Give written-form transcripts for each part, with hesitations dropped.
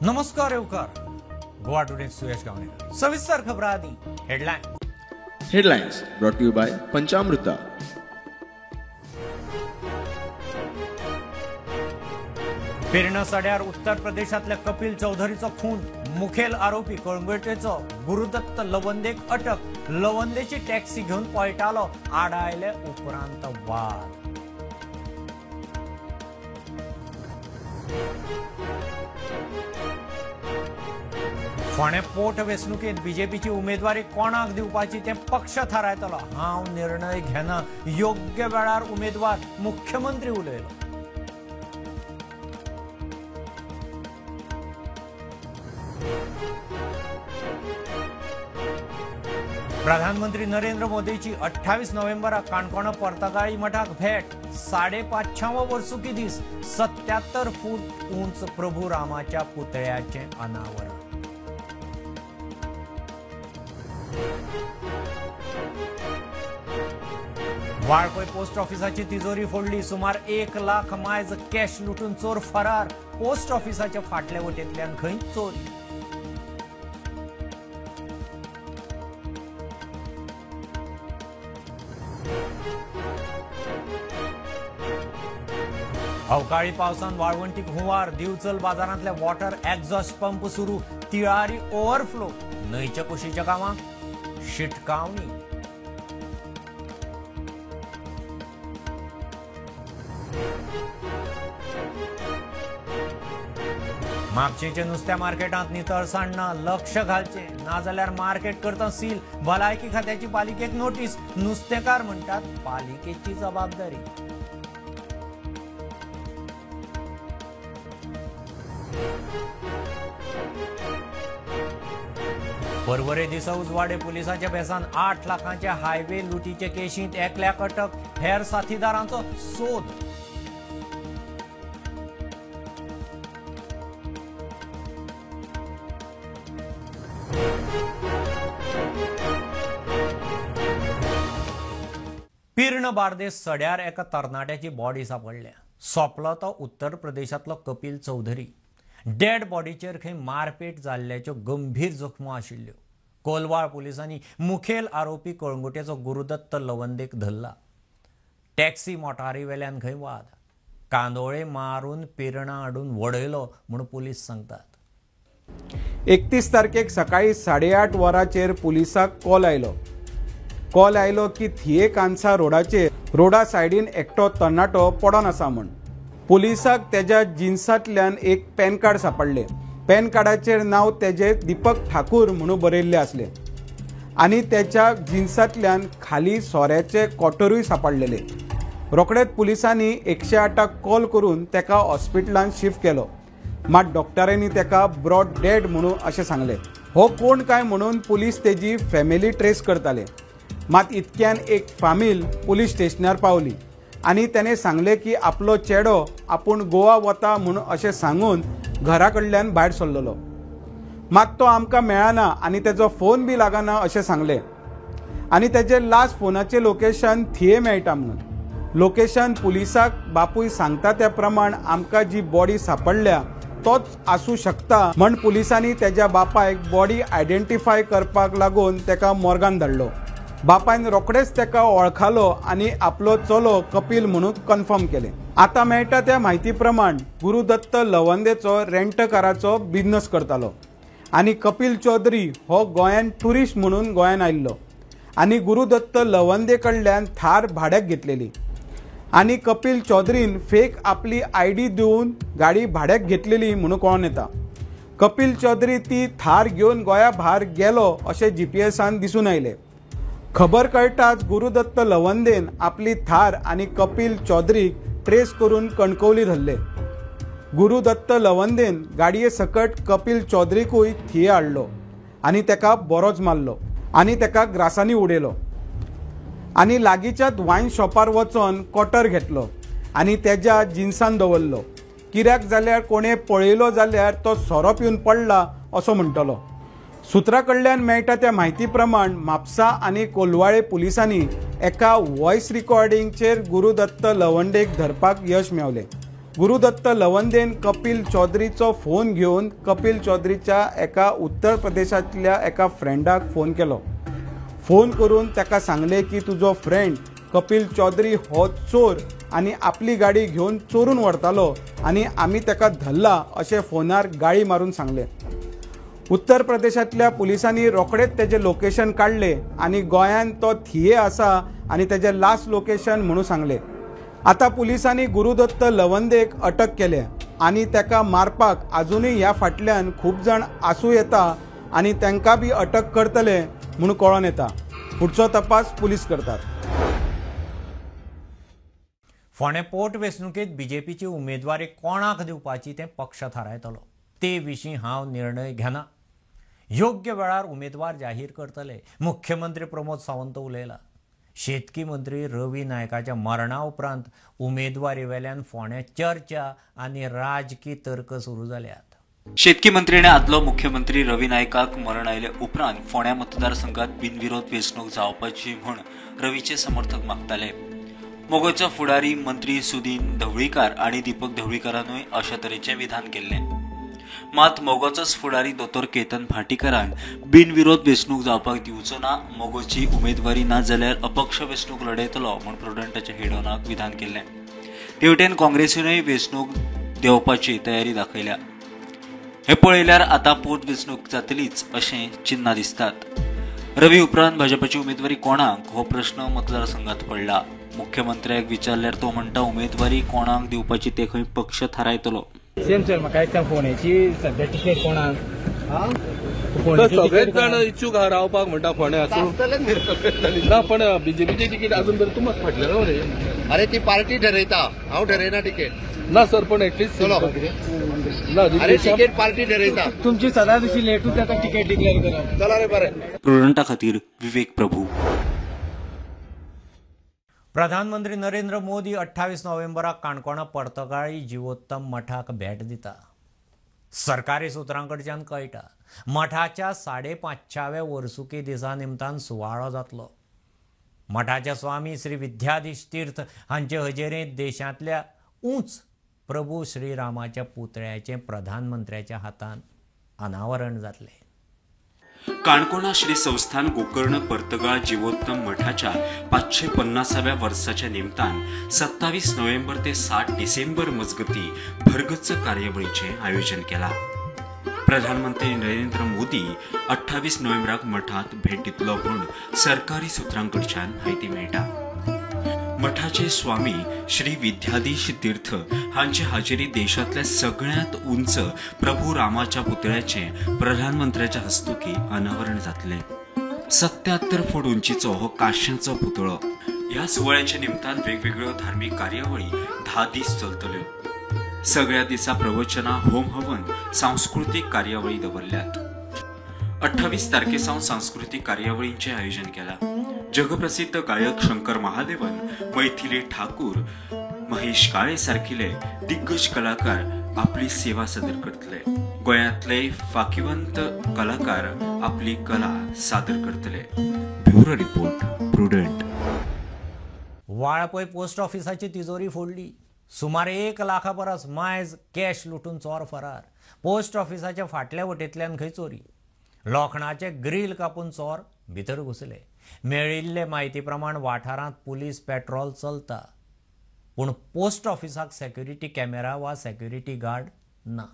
नमस्कार येवकार गोवा टुडे सुयश गावणेकर. सविस्तर खबरां आदी headline. Headlines brought to you by Panchamruta. Pirna सड्यार उत्तर प्रदेशांतल्या कपिल चौधरीचो खून, मुखेल आरोपी कळंगुटेचो गुरुदत्त लवंदेक अटक. लवंदेची टॅक्सी घेवन पळटालो, आडायले उपरांत वाद. फोंडें पोट वेंचणुकेंत बीजेपीची उमेदवारी कोणाक दिवपाची तें पक्ष थारायतलो, हांव निर्णय घेना, योग्य वेळार उमेदवार, मुख्यमंत्री उलयलो. प्रधानमंत्री नरेंद्र मोदीची 28 नोव्हेंबराक काणकोण पर्तगाळी मठाक भेट. 550 वर्सुकी दीस, 77 फूट उंच प्रभू रामाच्या पुतळ्याचें अनावरण. वाळपय पोस्ट ऑफिसाची तिजोरी फोडली, सुमार 1 लाख मायज कॅश लुटून चोर फरार. पोस्ट ऑफिसाच्या फाटले वटेंतल्यान खंय चोरी. अवकाळी पावसान वाळवंटीक हुंवार, दिवचल बाजारांतले वॉटर एक्झॉस्ट पंप सुरू, तिळारी ओव्हरफ्लो, न्हंयच्या कुशीच्या गांवांक शिटकावणी. म्हापशेंच्या नुस्त्या मार्केटांत नितळसाण ना, लक्ष घालचें, नाजाल्यार मार्केट करता सील. भलायकी खात्याची पालिकेक नोटीस, नुस्तेकार म्हणटात पालिकेची जबाबदारी. परवरे दिसा उजवाडे पुलिसांच्या भेसान 8 लाखांच्या हायवे लुटीचे केशींत एकल्याक अटक, हेर साथीदारांचो सोद. पिर्ण बार्देस सड्यार एका तरणाट्याची बॉडी सापडल्या. सोंपलो तो उत्तर प्रदेशांतलो कपिल चौधरी. डेड बॉडीचेर खंय मारपेट जाल्ल्याच्यो गंभीर जखमो आशिल्ल्यो. कोलवाळ पुलिसांनी मुखेल आरोपी कळंगुटेचो गुरुदत्त लवंदेक धरला. टॅक्सी मोटारी वेल्यान खंय वाद, कांदोळे मारून पिर्णा हाडून वडयलो म्हूण पुलीस सांगतात. 31 तारखेक सकाळी 8:30 वरांचेर पुलिसाक कॉल आयलो. कॉल आयलो की थिये कांसा रोडाचेर रोडा सायडीन एकटो तरणाटो पडोन आसा म्हूण. पुलिसाक तेज्या जिन्सांतल्यान एक पॅन कार्ड सापडलें. पॅन कार्डाचेर नांव तेजे दीपक ठाकूर म्हणून बरयल्लें आसलें आनी तेच्या जिन्सांतल्यान खाली सोऱ्याचे क्वॉर्टरूय सापडलेले. रोखडेच पुलिसांनी 108 कॉल करून तेका हॉस्पिटलान शिफ्ट केलो. मात डॉक्टरांनी तेका ब्रॉड डेड म्हणून अशें सांगलें. हो कोण काय म्हणून पुलीस तेजी फॅमिली ट्रेस करताले. मात इतक्यान एक फामील पुलीस स्टेशनार पावली आनी तेणे सांगलें की आपलो चेडो आपूण गोवा वता म्हूण अशें सांगून घरा कडल्यान भायर सरलेलो. मात तो आमकां मेळना आनी तेजो फोन बी लागना अशें सांगलें आनी तेजे लास्ट फोनाचें लोकेशन थिये मेळटा म्हणून. लोकेशन पुलिसाक बापूय सांगता त्या प्रमाण आमकां जी बॉडी सापडल्या तोच आसूं शकता म्हण पुलिसांनी तेज्या बापायक बॉडी आयडेंटिफाय करपाक लागून तेका मोर्गान धाडलो. बापायन रोखडेच तेका वळखालो आनी आपलो चलो कपिल म्हणून कन्फर्म केलें. आतां मेळटा त्या म्हायती प्रमाण गुरुदत्त लवंदेचो रेंटकाराचो बिजनस करतालो आनी कपिल चौधरी हो गोंयान ट्युरिस्ट म्हणून गोंयान आयिल्लो आनी गुरुदत्त लवंदे कडल्यान थार भाड्याक घेतलेली आनी कपिल चौधरीन फेक आपली आयडी दिवन गाडी भाड्याक घेतलेली म्हणून कळोन येता. कपिल चौधरी ती थार घेवन गोंया भायर गेलो अशें जीपीएसान दिसून आयलें. खबर कळटाच गुरुदत्त लवंदेन आपली थार आनी कपिल चौधरीक ट्रेस करून कणकवली धरले. गुरुदत्त लवंदेन गाडये सकट कपिल चौधरीकूय थिये हाडलो आनी तेका बरोच मारलो आनी तेका ग्रासांनी उडयलो आनी लागींच्याच वायन शॉपार वचोन क्वॉर्टर घेतलो आनी तेज्या जिन्सान दवरलो. कित्याक जाल्यार कोणें पळयलो जाल्यार तो सोरो पिवन पडला असो म्हणटलो. सुत्रा कडल्यान मेळटा त्या म्हायती प्रमाण म्हापसा आनी कोलवाळे पुलिसांनी एका व्हॉयस रिकॉर्डिंगचेर गुरुदत्त लवंदेक धरपाक यश मेवलें. गुरुदत्त लवंदेन कपिल चौधरीचो फोन घेवन कपिल चौधरीच्या एका उत्तर प्रदेशांतल्या एका फ्रेंडाक फोन केलो. फोन करून ताका सांगलें की तुजो फ्रेंड कपिल चौधरी हो चोर आनी आपली गाडी घेवन चोरून व्हरतालो आनी आमी ताका धरला अशें फोनार गाळी मारून सांगलें. उत्तर प्रदेशांतल्या पुलिसांनी रोखडेच तेजें लोकेशन काडलें आनी गोंयांत तो थिये आसा आनी तेजें लास्ट लोकेशन म्हणून सांगलें. आतां पुलिसांनी गुरुदत्त लवंदेक अटक केल्या आनी ताका मारपाक आजुनूय ह्या फाटल्यान खूब जाण आसूं येता आनी तांकां बी अटक करतले म्हूण कळोन येता. फुडचो तपास पुलीस करतात. फोंडें पोट वेंचणुकेंत बीजेपीची उमेदवारी कोणाक दिवपाची तें पक्ष थारायतलो. ते विशीं हांव निर्णय घेना. योग्य वेळार उमेदवार जाहीर करतले. मुख्यमंत्री प्रमोद सावंत उलयला. शेतकी मंत्री रवी नायकाच्या मरणा उपरांत उमेदवारी वेल्यान फोंड्यां चर्चा आनी राजकी तर्क सुरू जाल्यात. शेतकी मंत्रीने आदलो मुख्यमंत्री रवी नायकाक मरण आयले उपरांत फोंड्या मतदारसंघात बिनविरोध वेंचणूक जावपाची म्हूण रवीचे समर्थक मागताले. मोगोचो फुडारी मंत्री सुदीन ढवळीकार आनी दीपक ढवळीकारानूय अशा तरेचें विधान केल्लें. मात मोगोचोच फुडारी दोतोर केतन भाटीकारान बिनविरोध वेंचणूक जावपाक दिवचो ना, मोगोची उमेदवारी ना जाल्यार अपक्ष वेंचणूक लढयतलो म्हूण प्रुडंटाच्या हेडोनाक विधान केल्लें. ते वटेन काँग्रेसीनूय वेंचणूक देंवपाची तयारी दाखयल्या. हे पळयल्यार आतां पोट वेंचणूक जातलीच अशें चिन्हां दिसतात. रवी उपरांत भाजपाची उमेदवारी कोणाक हो प्रश्न मतदारसंघात पडला. मुख्यमंत्र्याक विचारल्यार तो म्हणटा उमेदवारी कोणाक दिवपाची ते खंय पक्ष थारायतलो. सेम सर, म्हाका एक सांग, फोंड्याची सध्या तिकेट कोणाक? सगळेच जाण इच्छूक आहा रावपाक म्हणटा फोंड्या ना, पण बीजेपीची तिकीट अजून तरी तुमकां फाटलें न्हू रे. अरे ती पार्टी ठरयता, हांव ठरयना तिकेट. ना सर, पण एटलिस्ट ना, अरे तिकेट पार्टी ठरयता. तुमची सदांच अशी लेटूच जाता तिकेट डिक्लेअर करप. चला रे बरें. प्रुडंटा खातीर विवेक प्रभू. प्रधानमंत्री नरेंद्र मोदी 28 नोव्हेंबराक काणकोणा पर्तगाळी जिवोत्तम मठाक भेट दिता. सरकारी सुत्रां कडच्यान कळटा मठाच्या 550व्या वर्सुकी दिसा निमतान सुवाळो जातलो. मठाचे स्वामी श्री विद्याधीश तीर्थ हांचे हजेरेंत देशांतल्या उंच प्रभू श्रीरामाच्या पुतळ्याचें प्रधानमंत्र्याच्या हातान अनावरण जातलें. काणकोणा श्री संस्थान गोकर्ण पर्तगाळ जिवोत्तम मठाच्या 550व्या वर्साच्या निमतान 27 नोव्हेंबर ते 7 डिसेंबर मजगती भरगच्च कार्यावळीचें आयोजन केलां. प्रधानमंत्री नरेंद्र मोदी 28 नोव्हेंबराक मठांत भेट दितलो म्हूण सरकारी सुत्रां कडच्यान म्हायती मेळटा. मठाचे स्वामी श्री विद्याधीश तीर्थ हांचे हाजेरी देशांतल्या सगळ्यांत उंच प्रभू रामाच्या पुतळ्याचें प्रधानमंत्र्याच्या हस्तुकी अनावरण जातलें. 77 फूट उंचीचो हो कांश्याचो पुतळो. ह्या सुवाळ्याच्या निमतान वेगवेगळ्यो धार्मीक कार्यावळी 10 दीस चलतल्यो. सगळ्या दिसा प्रवचनां, होम हवन, सांस्कृतीक कार्यावळी दवरल्यात. 28 तारखे सावन सांस्कृतीक कार्यावळींचें आयोजन केलां. जगप्रसिद्ध गायक शंकर महादेवन, मैथिली ठाकूर, महेश काळे सारकिले दिग्गज कलाकार आपली सेवा सादर करतले. गोंयांतले फाकिवंत कलाकार आपली कला सादर करतले. Bureau report, Prudent. Valpoi post ऑफिसाची तिजोरी फोडली. सुमार 1 लाखा परस मायज कॅश लुटून चोर फरार. पोस्ट ऑफिसाच्या फाटल्या वटेंतल्यान खंय चोरी. लोखणाचे ग्रील कापून चोर भितर घुसले. मेळिल्ले म्हायती प्रमाण वाठारांत पुलीस पेट्रोल चलता, पूण पोस्ट ऑफिसाक सेक्युरिटी कॅमेरा वा सेक्युरिटी गार्ड ना.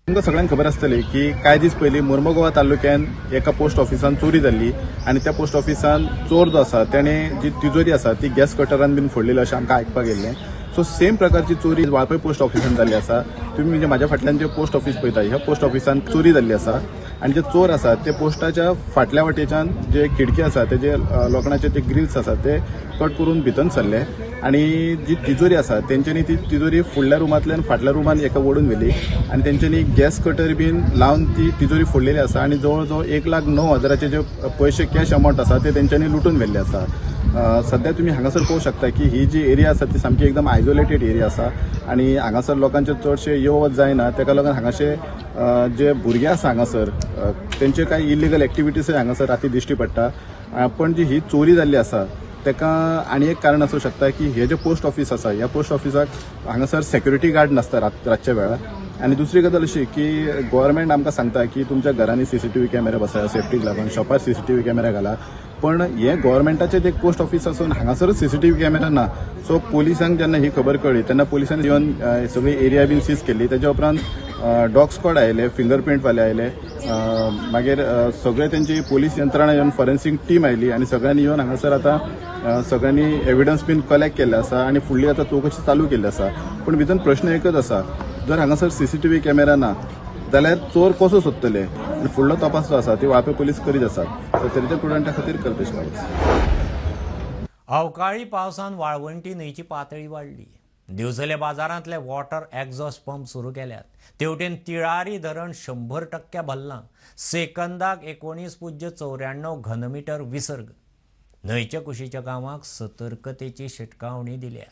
तुमकां सगळ्यांक खबर आसतली की कांय दीस पयलीं मुर्मगोवा तालुक्यान एका पोस्ट ऑफिसान चोरी जाल्ली आनी त्या पोस्ट ऑफिसान चोर जो आसा तेणें जी तिजोरी आसा ती गॅस कटरान बीन फोडलेली अशें आमकां आयकपाक येयल्लें. सो सेम प्रकारची चोरी वाळपय पोस्ट ऑफिसान जाल्ली आसा. तुमी म्हणजे म्हाज्या फाटल्यान जे पोस्ट ऑफिस पळयता ह्या पोस्ट ऑफिसान चोरी जाल्ली आसा आनी जे चोर आसा ते पोस्टाच्या फाटल्या वटेच्यान जे खिडकी आसा तेजे लोखणाचे ते ग्रिल्स आसा ते कट करून भितर सरले आनी जी तिजोरी आसा तेंच्यांनी ती तिजोरी फुडल्या रुमांतल्यान फाटल्या रुमान एका ओडून व्हेली आनी तेंच्यांनी गॅस कटर बीन लावन ती तिजोरी फोडलेली आसा आनी जवळ जवळ 1,09,000 जे पयशे कॅश अमावंट आसा ते तेंच्यांनी लुटून व्हेल्ले आसा. सध्या तुमी हांगासर पळोवंक शकता की ही जी एरिया आसा ती सामकी एकदम आयसोलेटेड एरिया आसा आनी हांगासर लोकांचे चडशे यो वच जायना. तेका लागून हांगाशे जे भुरगे आसा हांगासर तेंचे कांय इलिगल एक्टिविटीजय हांगासर राती दिश्टी पडटा. पण जी ही चोरी जाल्ली आसा ताका आनी एक कारण आसूं शकता की हे जे पोस्ट ऑफिस आसा ह्या पोस्ट ऑफिसाक हांगासर सेक्युरिटी गार्ड नासता रातच्या वेळार. आनी दुसरी गजाल अशी की गव्हर्मेंट आमकां सांगता की तुमच्या घरांनी सीसीटीव्ही कॅमेरा बसया सेफ्टीक लागून, शॉपार सीसीटीव्ही कॅमेरा घाला, पण हे गव्हर्मेंटाचें एक पोस्ट ऑफिस आसून हांगासरच सीसीटीव्ही कॅमेरा ना. सो पोलिसांक जेन्ना ही खबर कळ्ळी तेन्ना पोलिसांनी येवन सगळी एरिया बीन सीज केली. तेच्या उपरांत डॉग स्क्वॉड आयले, फिंगरप्रिंटवाले आयले, मागीर सगळे तेंची पोलीस यंत्रणा येवन फॉरेन्सिक टीम आयली आनी सगळ्यांनी येवन हांगासर आतां सगळ्यांनी एविडन्स बीन कलेक्ट केल्ले आसा आनी फुडली आतां चवकशी चालू केल्ली आसा. पूण भितर प्रश्न एकच आसा, जर हांगासर सीसीटीव्ही कॅमेरा ना जाल्यार चोर कसो सोदतले आनी फुडलो तपास जो आसा ती वाळपे पोलीस करीत आसात. सत्तरीच्या प्रुडंटा खातीर कल्पेश गांवस. अवकाळी पावसान वाळवंटी न्हंयची पातळी वाडली. दिवचले बाजारांतले वॉटर एक्झॉस्ट पंप सुरू केल्यात. तेवटेन तिळारी धरण 100% भरलां. सेकंदाक 19.94 घनमिटर विसर्ग. न्हंयच्या कुशीच्या गांवाक सतर्कतेची शिटकावणी दिल्या.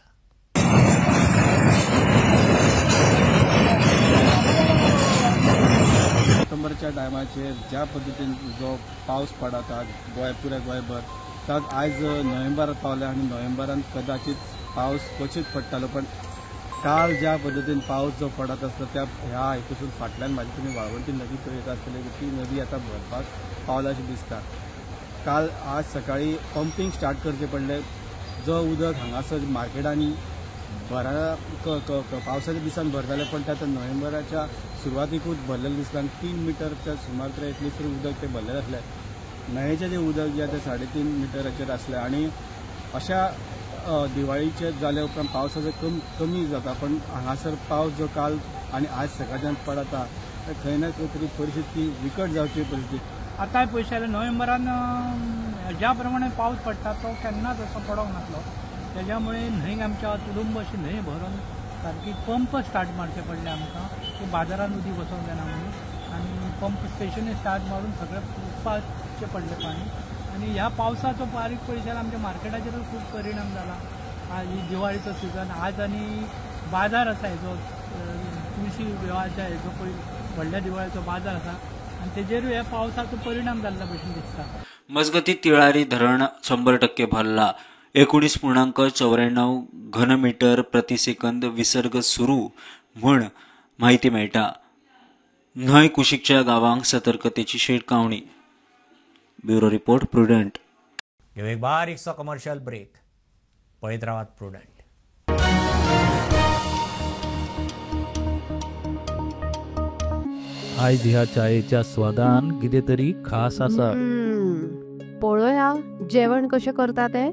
ऑक्टोबरच्या टायमाचेर ज्या पद्दतीन जो पावस पडता गोंय पुराय गोंयभर, ताच आयज नोव्हेंबरात पावले आनी नोव्हेंबरान कदाचित पावस क्वचीत पडटालो, पण काल ज्या पद्दतीन पावस जो पडत आसलो त्या ह्या हेतून फाटल्यान म्हाजी तुमी वाळवंटी नदी पळयता आसतली, ती नदी आतां भरपाक पावला अशें दिसता. काल आज सकाळी पंपींग स्टार्ट करचें पडलें. जो उदक हांगासर मार्केटांनी भरा पावसाच्या दिसान भरताले, पण ते आतां नोव्हेंबराच्या सुरवातीकूच भरलेलें दिसता आनी 3 मिटरच्या सुमार तर एटलीस्ट तरी उदक तें भरलेलें आसलें. न्हंयेचें जें उदक जें आतां 3.5 मिटराचेर आसलें आनी अशा दिवाळीचे जाल्या उपरांत पावसाचो कमी जाता, पण हांगासर पावस जो काल आनी आज सकाळच्यान पडता खंय ना खंय तरी परिस्थिती विकट जावची परिस्थिती. आतांय पयशे आयले नोव्हेंबरान ज्या प्रमाणे पावस पडटा तो केन्नाच असो पडोंक नासलो, तेज्या मुळे न्हंयक आमच्या तुडुंब अशी न्हंय भरून सारकी पंप स्टार्ट मारचे पडले आमकां, की बाजारान उदीक वचोंक जायना म्हणून, आनी पंप स्टेशनूय स्टार्ट मारून सगळें उपपाचें पडलें पाणी. आनी ह्या पावसाचो बारीक पयशान आमच्या मार्केटाचेरूय खूब परिणाम जाला. आज ही दिवाळीचो सिजन, आज आनी बाजार आसा हेजो तुळशी विवाहाच्या हेजो पळय व्हडल्या दिवाळीचो बाजार आसा आनी तेजेरूय ह्या पावसाचो परिणाम जाल्ल्या भशेन दिसता. मजगती तिळारी धरण 100% भरला. 19.94 घनमीटर प्रतिसेकंद विसर्ग सुरू म्हूण माहिती मेळटा. न्हंय कुशीकच्या गांवांक सतर्कतेची शिटकावणी. Bureau report, Prudent. एक बारीकसो कमर्शियल ब्रेक. पळयत रावात प्रुडंट. आयज ह्या चायेच्या स्वादान कितें तरी खास आसा. पळोवया जेवण कशें करता तें.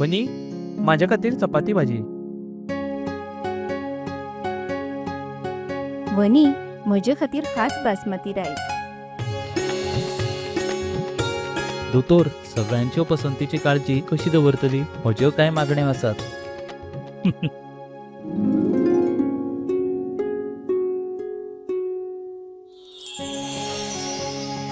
वनी, माझ्या खातीर चपाती भाजी. वनी, म्हजे खातीर खास बासमती रायस. दोतोर, सगळ्यांच्यो पसंतीची काळजी कशी दवरतली? म्हज्यो कांय मागण्यो आसात.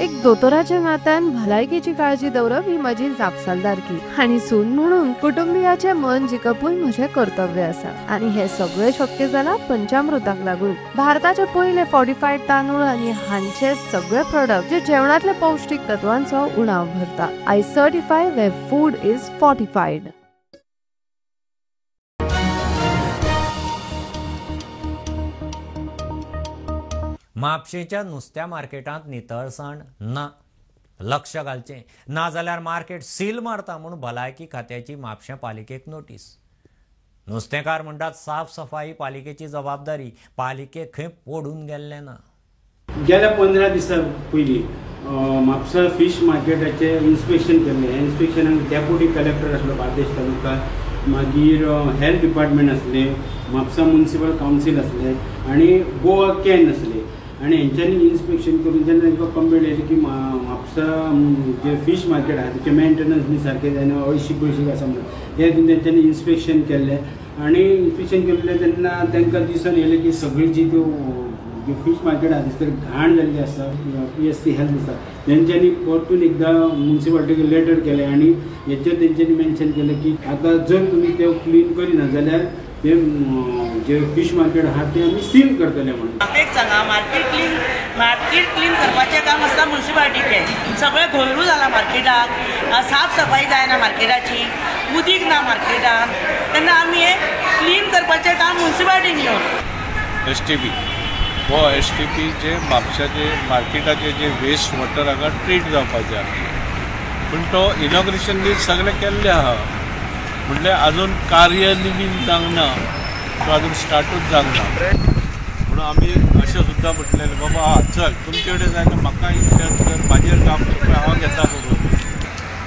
एक दोतोराच्या नात्यान भलायकेची काळजी दवरप ही म्हजी जापसालदारकी आनी सून म्हणून कुटुंबियाचें मन जिखपूय म्हजें कर्तव्य आसा आनी हें सगळें शक्य जालां पंचामृताक लागून. भारताचे पयले फॉर्टिफायड तांदूळ आनी हांचे सगळे प्रोडक्ट जे जेवणांतले पौश्टीक तत्वांचो उणाव भरता. I certify where food is fortified. म्हापशेंच्या नुस्त्या मार्केटांत नितळसाण ना, लक्ष घालचें ना जाल्यार मार्केट सील मारता म्हूण भलायकी खात्याची म्हापशें पालिकेक नोटीस. नुस्तेकार म्हणटात साफ सफाई पालिकेची जबाबदारी, पालिकेक खंय पडून गेल्लें ना. गेल्या 15 दिसां पयलीं म्हापसा फीश मार्केटाचें इन्स्पेक्शन केल्लें. ह्या इन्स्पेक्शनाक डेप्युटी कलेक्टर आसलो बार्देश तालुका, मागीर हेल्थ डिपार्टमेंट आसलें, म्हापसा म्युनिसिपल कावन्सील आसलें आनी गोवा can आसलें. आनी हेंच्यांनी इन्स्पेक्शन करून जेन्ना तांकां कंप्लेन येयली की म्हापसा जे फीश मार्केट आहा तेचें मेंटेनन्स बी सारकें जायना, अळशीक बळशीक आसा म्हणून हे हितून तेंच्यांनी इन्स्पेक्शन केल्लें. आनी इन्स्पेक्शन केल्लें तेन्ना तांकां दिसून येयलें की सगळी जी त्यो जी फीश मार्केट आहा थंयसर घाण जाल्ली आसा, पी एस सी हेल्थ आसा. तेंच्यांनी परतून एकदां म्युनिसिपालिटीक लेटर केलें आनी हेचेर तेंच्यांनी मेन्शन केलें की आतां जर तुमी त्यो क्लीन करिना जाल्यार तें जे फिश मार्केट आहा तें आमी सील करतले म्हणून. मार्केट सांगा, मार्केट क्लीन करपाचें काम आसता म्युनिसिपालिटीचें. सगळें घोयरू जाला मार्केटाक, साफ सफाई जायना मार्केटाची, उदीक ना मार्केटाक, तेन्ना आमी हें क्लीन करपाचें काम म्युनिसिपालिटीन येवन. एस टी पी हो एस टी पी जे म्हापशाचे मार्केटाचे जे वेस्ट वॉटर हांगा ट्रीट जावपाचें आसलें, पूण तो इनॉग्रेशन बी सगळें केल्लें आहा, म्हटल्यार अजून कार्य निमीन जावंक ना, तो अजून स्टार्टूच जावंक ना. म्हणून आमी अशें सुद्दां म्हटलेलें, बाबा हा चल तुमचे कडेन जायना, म्हाका इन्चार्ज कर, म्हाजेर काम करपा हांव घेता करून.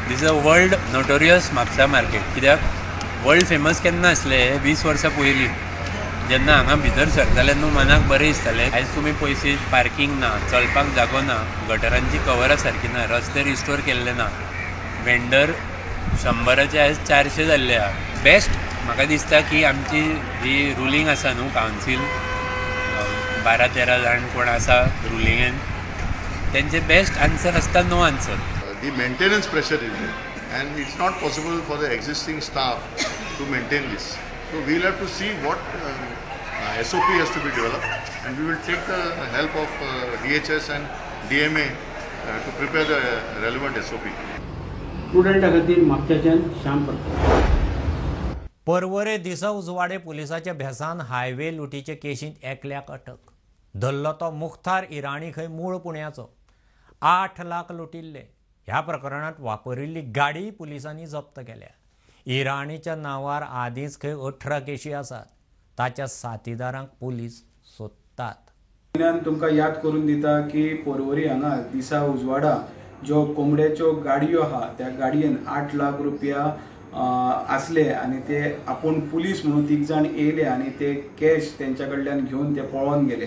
This a world notorious Mapusa market. कित्याक वर्ल्ड फेमस केन्ना आसलें हें 20 वर्सां पयलीं, जेन्ना हांगा भितर सरताले न्हू मनाक बरें दिसतालें. आयज तुमी पयशे पार्कींग ना, चलपाक जागो ना, गटरांची कवरां सारकी ना, रस्ते रिस्टोर केल्ले ना, वेंडर 100 आयज 400 जाल्ले आहा. बेस्ट म्हाका दिसता की आमची जी रुलींग आसा न्हू कावन्सील, 12-13 जाण कोण आसा रुलिंगेन, तेंचे बेस्ट आन्सर आसता no answer. The maintenance pressure is there and it's not possible for the existing staff to maintain this. So we'll have to see what SOP has to be developed and we will take the help of DHS and DMA to prepare the relevant SOP. स्टुडंटा खातीर म्हापशाच्यान श्याम परतकार. पर्वरे दिसा उजवाडे पुलिसाच्या भेसान highway लुटीचे केशींत एकल्याक अटक. धरलो तो मुख्तार इराणी खंय मूळ पुण्याचो. 8 लाख लुटिल्ले. ह्या प्रकरणांत वापरिल्ली गाडी पुलिसांनी जप्त केल्या. इराणीच्या नांवार आदींच खंय 18 केशी आसात. ताच्या साथीदारांक पुलीस सोदतात. तुमकां याद करून दिता की पर्वरी हांगा दिसा उजवाडा ज्यो कोंबड्याच्यो गाडयो आहा त्या गाडयेन 8 लाख रुपया आसले आनी ते आपूण पुलीस म्हणून 3 जाण येयले आनी ते कॅश तेंच्या कडल्यान घेवन ते पळोवन गेले.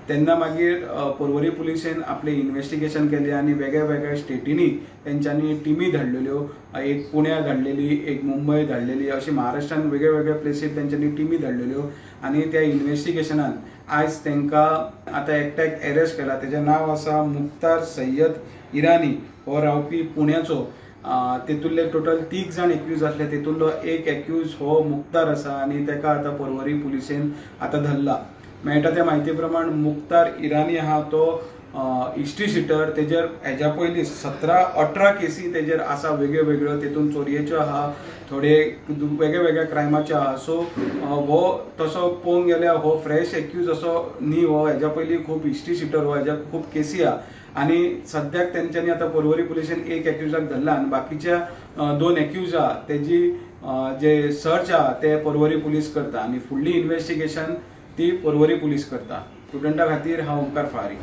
तेन्ना मागीर पर्वरी पुलिसेन आपलें इन्वेस्टिगेशन केलें आनी वेगळ्या वेगळ्या स्टेटींनी तेंच्यांनी टिमी धाडलेल्यो, एक पुण्या धाडलेली, एक मुंबय धाडलेली, अशी महाराष्ट्रान वेगळ्या वेगळ्या प्लेसीर तेंच्यांनी टिमी धाडलेल्यो आनी त्या इन्वेस्टिगेशनान आयज तांकां आतां एकट्याक एरेस्ट केला. तेजें नांव आसा मुख्तार सय्यद इराणी, हो रावपी पुण्याचो. तेतूंतले टोटल 3 जाण एक्यूज आसले, तेतूंतलो एक एक्यूज हो मुख्तार आसा आनी ताका आतां पर्वरी पुलिसेन आतां धरला. मेळटा त्या म्हायती प्रमाण मुख्तार इराणी आहा तो हिस्ट्री शिटर, तेजेर हेज्या पयलीं 17-18 केसी तेजेर आसा वेगळ्यो वेगळ्यो, तेतून चोरयेच्यो आहा, थोडे वेगळ्या वेगळ्या क्रायमाच्यो आहा. सो हो तसो पळोवंक गेल्यार हो फ्रेश एक्यूज असो न्ही, हो हेज्या पयलीं खूब हिस्ट्री शिटर, हो हेज्या खूब केसी आहा आनी सद्याक तेंच्यांनी आतां पर्वरी पुलिसेन एक एक्यूजाक धरला आनी बाकीच्या 2 एक्यूज आहा तेजी जे सर्च आहा ते पर्वरी पुलीस करता आनी फुडली इन्वेस्टिगेशन ती पर्वरी पुलीस करता. स्टुडंटा खातीर हांव ओमकार फारी.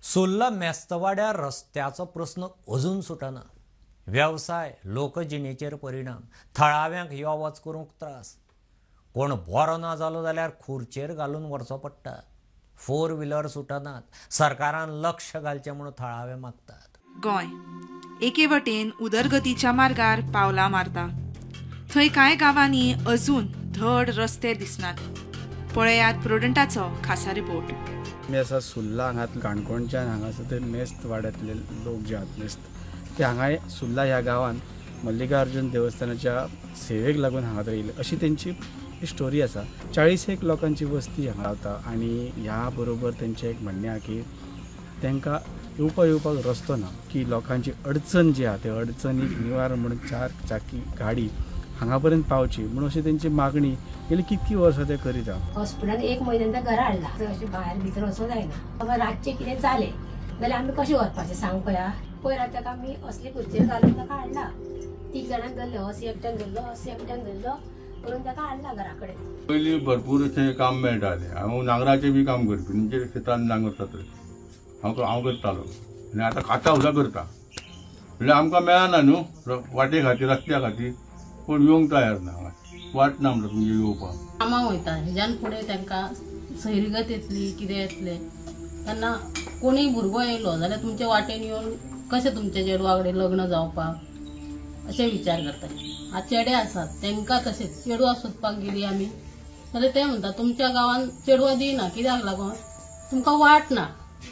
सुर्ला मेस्तवाड्यार रस्त्याचो प्रस्न अजून सुटना. वेवसाय लोकजिणेचेर परिणाम, थळाव्यांक यो वच करूंक त्रास. कोण बरो ना जालो जाल्यार खुर्चेर घालून व्हरचो पडटा. 4 व्हिलर सुटनात. सरकारान लक्ष घालचें म्हणून थळावे मागतात. गोंय एके वटेन उदरगतीच्या मार्गार पावलां मारता, थंय कांय गांवांनी अजून धड रस्ते दिसनात. पळयात प्रुडंटाचो खासा रिपोर्ट. आमी आसा सुर्ला हांगा, काणकोणच्यान हांगासर ते मेस्त वाड्यांतले लोक जे आहात मेस्त, ते हांगा सुर्ला ह्या गांवांत मल्लिकार्जुन देवस्थानाच्या सेवेक लागून हांगा येयले अशी तेंची स्टोरी आसा. 40 लोकांची वस्ती हांगा रावता आनी ह्या बरोबर तेंचें एक म्हणणें आहा की तांकां येवपा येवपाक रस्तो ना, की लोकांची अडचण जी आहा ते अडचणीक निवारण म्हणून 4 चाकी गाडी हांगा पर्यंत पावची म्हणून अशी तेंची मागणी गेली कितकी वर्सां ते करीत आहा. हॉस्पिटलान 1 म्हयन्यान घरा हाडला, अशें भायर भितर वचूंक जायना. रातचें कितें जालें जाल्यार आमी कशें वचपाचें सांग पळया. पयर ताका आमी असले खुर्चेर घालून ताका हाडला, 3 जाणांक धरलो, असो एकट्यान धरलो, असो एकट्यान धरलो करून ताका हाडला घरा कडेन. पयलीं भरपूर अशें काम मेळटालें. हांव नांगराचें बी काम करपी, म्हणजे शेतान नांगरता थंय हांव करतालो आनी आतां खातां सुद्दां करता. म्हणल्यार आमकां मेळना न्हू वाटे खातीर, रस्त्या खातीर कोण येवंक तयार ना, वाट ना म्हणटा तुमगे येवपाक. कामाक वयता हेज्यान फुडें तांकां सैरगत येतली, कितें येतलें तेन्ना कोणूय भुरगो येयलो जाल्यार तुमचे वाटेन येवन कशें तुमच्या चेडवा कडेन लग्न जावपाक अशें विचार करता. आतां चेडे आसात तांकां तशेंच चेडवां सोदपाक गेली आमी जाल्यार ते म्हणटा तुमच्या गांवांत चेडवां दिना, कित्याक लागून तुमकां वाट ना,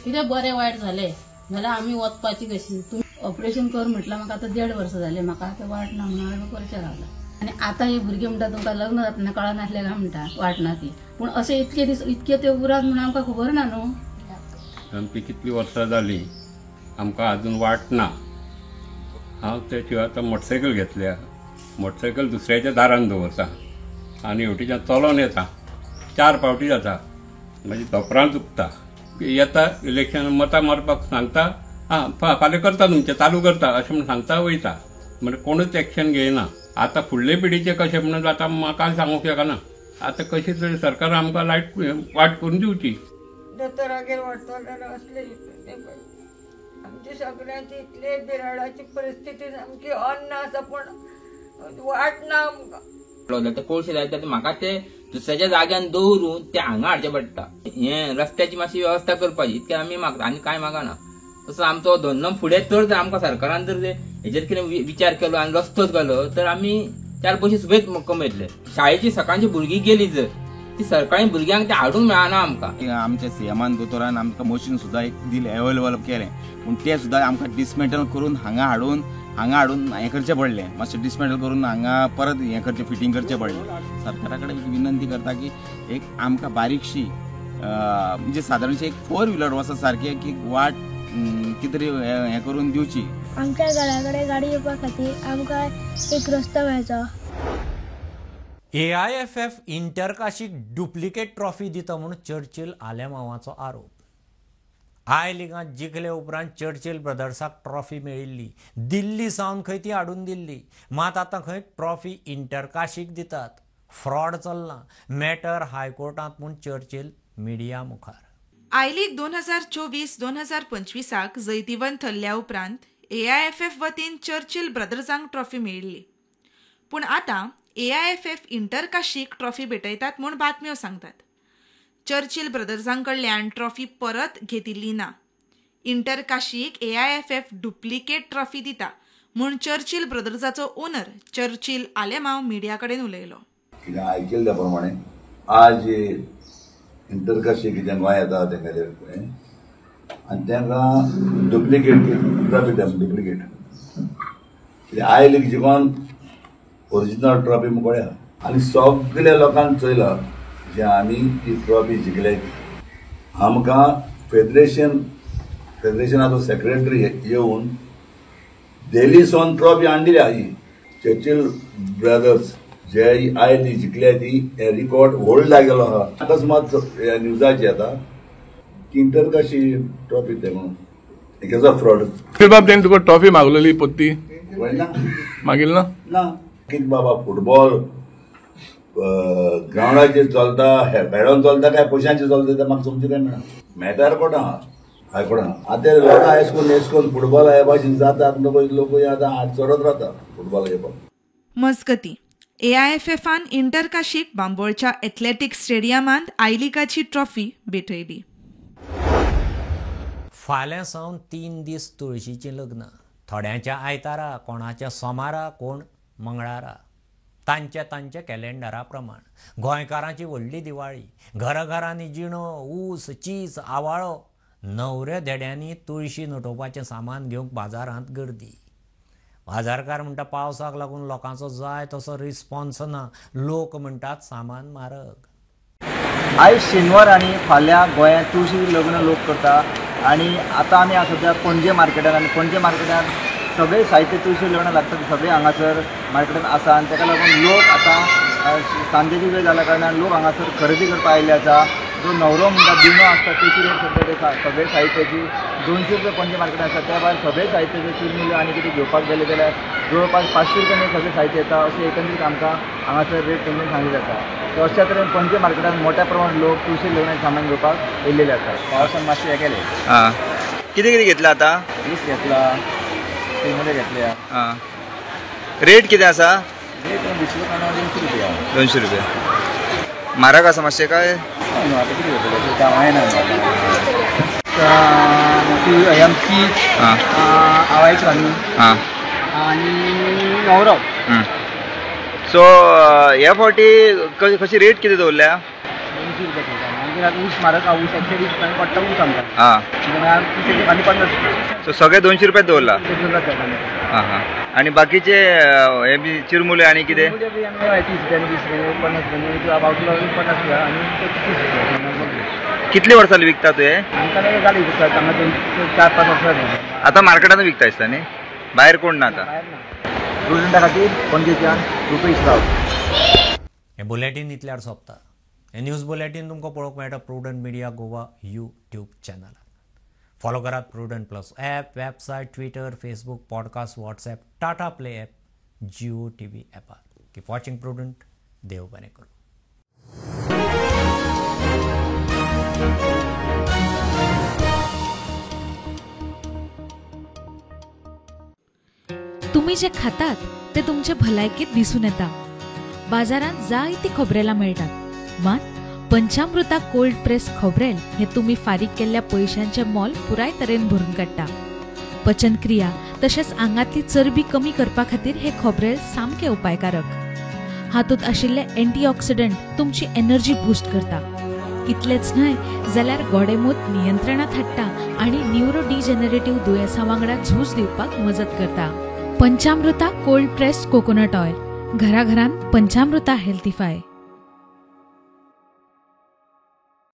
कितें बरें वायट जालें जाल्यार आमी वचपाची कशी. तुमी ऑपरेशन कर म्हटल्यार म्हाका आतां 1.5 वर्सां जालें, म्हाका आतां वाट ना म्हणून हांवें करचें रावलां. आनी आतां ही भुरगीं म्हणटा तुमकां लग्न जातना कळनासलें काय म्हणटा वाट ना ती, पूण अशें इतके दीस इतके ते उरात म्हणून आमकां खबर ना न्हू. सामकी कितली वर्सां जालीं आमकां आजून वाट ना. हांव ते शिवाय आतां मोटरसायकल घेतल्या, मोटरसायकल दुसऱ्याच्या दारान दवरता आनी हेवटेच्यान चलोन येता, 4 फावटी जाता, मागीर धोपरां चुकता, येता इलेक्शन मतां मारपाक सांगता, आं फाल्यां करता तुमचें चालू करता अशें म्हूण सांगता वयता, म्हणजे कोणूच एक्शन घेयना. आतां फुडले पिढीचें कशें म्हणून आतां म्हाका सांगूंक शकना. आतां कशी तरी सरकार आमकां लायट वाट करून दिवची. दोतोरागेर व्हरतलो जाल्यार असले आमची सगळ्यांची इतली बिराडाची परिस्थिती सामकी अन्न आसा पूण वाट ना आमकां. ते कोळशे जाय तर म्हाका ते दुसऱ्याच्या जाग्यान दवरून ते हांगा हाडचे पडटा. हे रस्त्याची मातशी वेवस्था करपाची इतकें आमी मागता आनी कांय मागना. तसो आमचो धंदो फुडें तर आमकां सरकारान जर हेजेर कितें विचार केलो आनी रस्तोच घालो तर आमी 4 पयशे सुबेज कमयतले. शाळेची सकाळची भुरगीं गेली जर ती सरकारी भुरग्यांक ते हाडूंक मेळना आमकां. आमच्या सीएमान दोतोरान आमकां मशीन सुद्दां एक दिलें, अवेलेबल केलें, पूण तें सुद्दां आमकां डिसमेटल करून हांगा हाडून हें करचें पडलें, मातशें डिसमेटल करून हांगा परत हें करचें, फिटींग करचें पडलें. सरकारा कडेन विनंती करता की एक आमकां बारीकशी म्हणजे सादारणशी एक 4 व्हिलर वचत सारकी की वाट कितें तरी हें करून दिवची. आमच्या घरा कडेन गाडी येवपा खातीर आमकां एक रस्तो मेळचो. AIFF इंटरकाशीक डुप्लिकेट ट्रॉफी दिता म्हूण चर्चिल आलेमावाचो आरोप. I लिगांत जिखले उपरांत चर्चिल ब्रदर्साक ट्रॉफी मेळिल्ली, दिल्ली सावन खंय ती हाडून दिल्ली, मात आतां खंय ट्रॉफी इंटरकाशीक दितात. फ्रॉड चल्ला, मॅटर हायकोर्टांत म्हूण चर्चिल मिडिया मुखार. I league 2024-2025 जैतिवंत थरल्या उपरांत AIFF वतीन चर्चिल ब्रदर्सांक ट्रॉफी मेळिल्ली, पूण आतां AIFF इंटरकाशीक ट्रॉफी भेटयतात म्हूण बातम्यो सांगतात. चर्चिल ब्रदर्सां कडल्यान ट्रॉफी परत घेतिल्ली ना. इंटरकाशीक AIFF duplicate trophy दिता म्हूण चर्चिल ब्रदर्साचो ओनर चर्चिल आलेमाव मिडिया कडेन उलयलो. कितें आयकले त्या प्रमाणे आज इंटरकाशी कितें गोंय येता तेंगेले आनी तांकां डुप्लिकेट ट्रॉफी दिता, डुप्लिकेट कितें I league जिखोन ओरिजिनल ट्रॉफी मुकोळ्या आनी सगल्या लोकांक चोयला जे आमी ती ट्रॉफी जिखल्या. आमकां फेडरेशनाचो सेक्रेटरी येवन दिल्ली सावन ट्रॉफी हाडलेली ही चर्चिल ब्रदर्स जे I league जिखल्या ती हे रिकॉर्ड होल्ड गेलो आहा. अकस्मात न्यूजाचेर येता की इंटरकाशी ट्रॉफी ते म्हणून हेचो फ्रॉड. बाब तेणी तुका ट्रॉफी मागलेली पोत्ती मागील ना ना कितें बाबा फुटबॉल ग्रावंडाचेर चलता, हेडोन चलता काय पयशांचेर चलता तें म्हाका समजूंक मेळना. मॅटर कोण आहा हायकोर्टान आतां लोकां एशकोन एशकोन फुटबॉल हे भाशेन जाता लोक आतां चडत रावता फुटबॉल घेवपाक. मजगतीं AIFFान इंटरकाशीक बांबोळच्या एथलेटिक्स स्टेडियमांत I लिगाची ट्रॉफी भेटयली. फाल्यां सावन 3 दीस तुळशीचीं लग्नां, थोड्यांच्या आयतारा, कोणाच्या सोमारा, कोण मंगळारा, तांच्या तांच्या कॅलेंडरा प्रमाण. गोंयकारांची व्हडली दिवाळी, घराघरांनी जिणो, ऊस, चीज, आवाळो, न्हवऱ्या धेड्यांनी तुळशी नटोवपाचें सामान घेवंक बाजारांत गर्दी. बाजारकार म्हणटा पावसाक लागून लोकांचो जाय तसो रिस्पॉन्स ना, लोक म्हणटात सामान म्हारग. आयज शेनवार आनी फाल्यां गोंयांत तुळशी लग्न लोक करता आनी आतां आमी सद्या पणजे मार्केटान आनी पणजे मार्केटान सगळे साहित्य तुळशी लग्न लागता ते सगळे हांगासर मार्केटान आसा आनी ताका लागून लोक आतां सांजेची वेळ जाल्या कारणान लोक हांगासर खरेदी करपाक आयिल्ले आसा. जो न्हवरो म्हणटा बिनो आसता तेची रेट सद्या सगळे साहित्याची 200 रुपया पणजे मार्केटान आसा. त्या भायर सगळे साहित्याचे चिरमुल्यो आनी कितें घेवपाक गेले जाल्यार जवळपास 500 रुपयांनी सगळें साहित्य येता अशें एकंदरीत आमकां हांगासर रेट तेंच्यानी सांगिल्ले आसा. सो अशा तरेन पणजे मार्केटान मोठ्या प्रमाणात लोक तुळशी लग्नाचें सामान घेवपाक येयल्लेले आसा. पावसान मातशें हें केलें. कितें कितें घेतलां आतां? ऊस घेतला, चिरमुले घेतल्या. रेट कितें आसा? रेट 200 रुपया. 200 रुपया. 200 रुपया. म्हारग आसा मातशें काय? आतां कितें घेतलें कांय ना. चीज, आवायच घालून आनी न्हवरो. सो ह्या फावटी कशी रेट कितें दवरल्या? 200 रुपया. आनी ऊस म्हारग आहा, ऊस 120 रुपयांनी पडटा ऊस आमकां. आं, 30 आनी 50 रुपया. सो सगळे 200 रुपया दवरला. आं हां. आनी बाकीचे हे बी चिरमुले आनी कितें? 30 रुपया, 20 रुपया, 50 रुपया, बावटलो 50 रुपया आनी 30 रुपया. कितले वर्सां जाली विकता तुवें? आमकां जाली विकता हांगा 4-5 वर्सां जाली. आतां मार्केटांत विकता दिसता न्ही, भायर कोण ना आतां. प्रुडंटा खातीर पणजेच्यान रुपेश रावत. हें बुलेटीन इतल्यार सोंपता. हें न्यूज बुलेटीन तुमकां पळोवंक मेळटा प्रुडंट मिडिया गोवा यूट्यूब चॅनलार. फॉलो करात Prudent plus app, website, Twitter, Facebook, podcast, WhatsApp, Tata Play app, Jio TV ॲपार. Keep watching prudent. देव बरें करूं. तुम्ही जे खातात ते तुमचे भलायकेत दिसून येता. बाजारांत जायती खोबरेलां मेळटात, मात पंचामृता कोल्ड प्रेस खोबरेल हे तुमी फारीक केल्ल्या पयशांचें मोल पुराय तरेन भरून काडटा. पचनक्रिया तशेंच आंगांतली चरबी कमी करपा खातीर हे खोबरेल सामकें उपायकारक. हातूंत आशिल्ले अँटीऑक्सिडंट तुमची एनर्जी बूस्ट करता. इतलेंच न्हय जाल्यार गोडेमूत नियंत्रणांत हाडटा आनी न्युरो डिजनरेटिव्ह दुयेंसां वांगडा झूज दिवपाक मजत करता. Panchamrita cold pressed coconut oil, घराघरांत पंचामृता हेल्थीफाय.